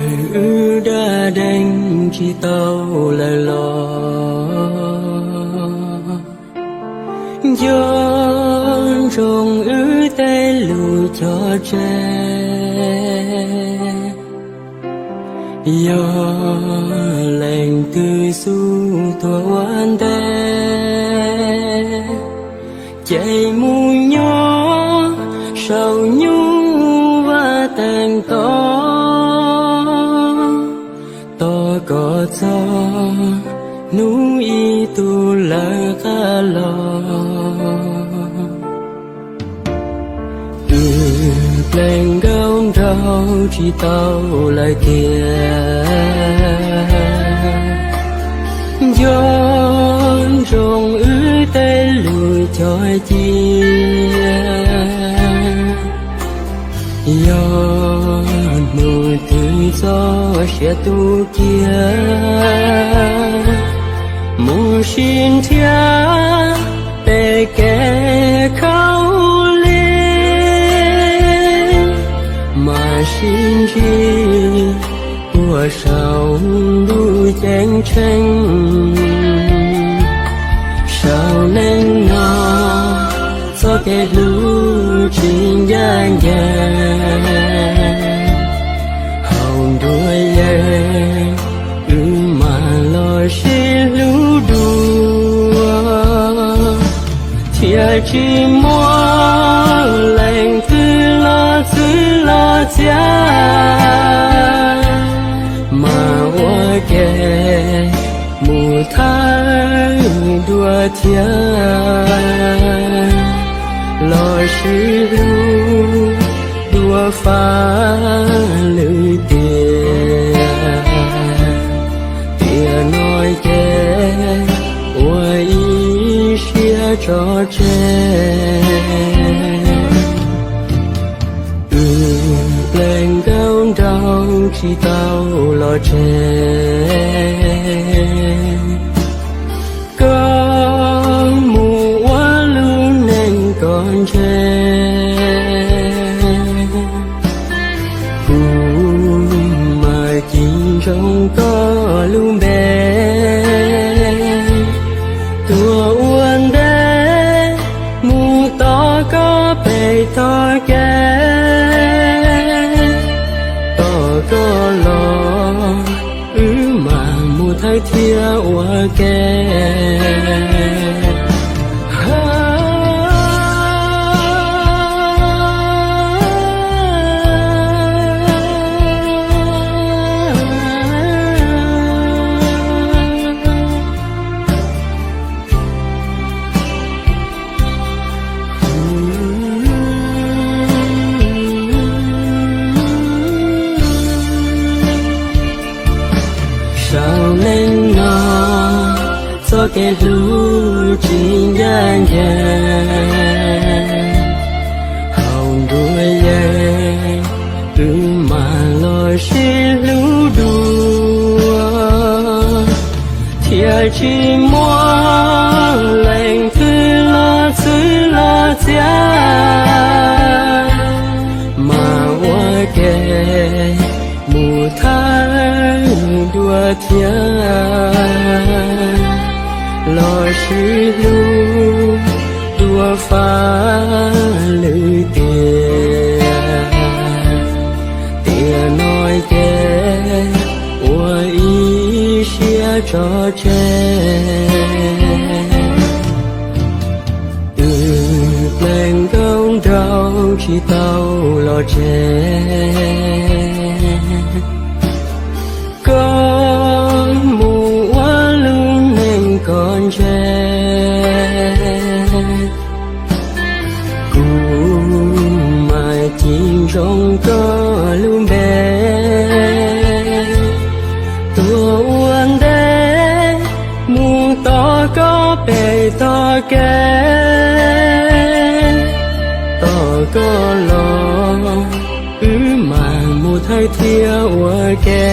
Wb dab deeg tsis tau lawm los, nco ntsoov wb tej lus cog tseg. Yog leej twg xub tuag ua ntej, ces mus nyob saum nyuj vaj teev toj, tos kom txog hnub ib tug lawv qab los. Wb pleev nkauj nraug tsis tau lawm tiag, nco ntsoov wb tej lus cog cia. Yog hnub twg txoj sia tu kiag, mus sib nrhiav pem kev khaub lig, mam sib ntsib puag saum ntuj ceeb tsheej. Saum neej no txoj kev hlub tsis ncaj ncees, haus nruas yees wb mam los sib hlub dua, thiaj tsis muaj leej twg los txwv los txiav, mas ua ke mus thawj dua thiab, los sib hlub dua faj lwm tiam. Tiam no ces ua ib siab tso tseg. Wb pleev nkauj nraug tsis tau los tseg, koj mus ua lub neej koj ntshe, kuv mam cim ntsoov koj lub npe. Tuag ua ntej mus tos koj pem tog kev, tos koj los wb mam mus thawj thiab ua ke. Saum neej no txoj kev hlub tsis ncaj ncees, haus nruas yees wb mam los sib hlub dua, thiaj tsis muaj leej twg los txwv los txiav, mas ua ke mus thawj dua thiab, los sib hlub dua faj lwm tiam. Tiam no ces ua ib siab tso tseg. Wb pleev nkauj nraug tsis tau los tseg, koj mus ua lub neej koj ntshe, kuv mam cim ntsoov koj lub npe. Tuag ua ntej mus tos koj pem tog kev, tos koj los wb mam mus thawj thiab ua ke.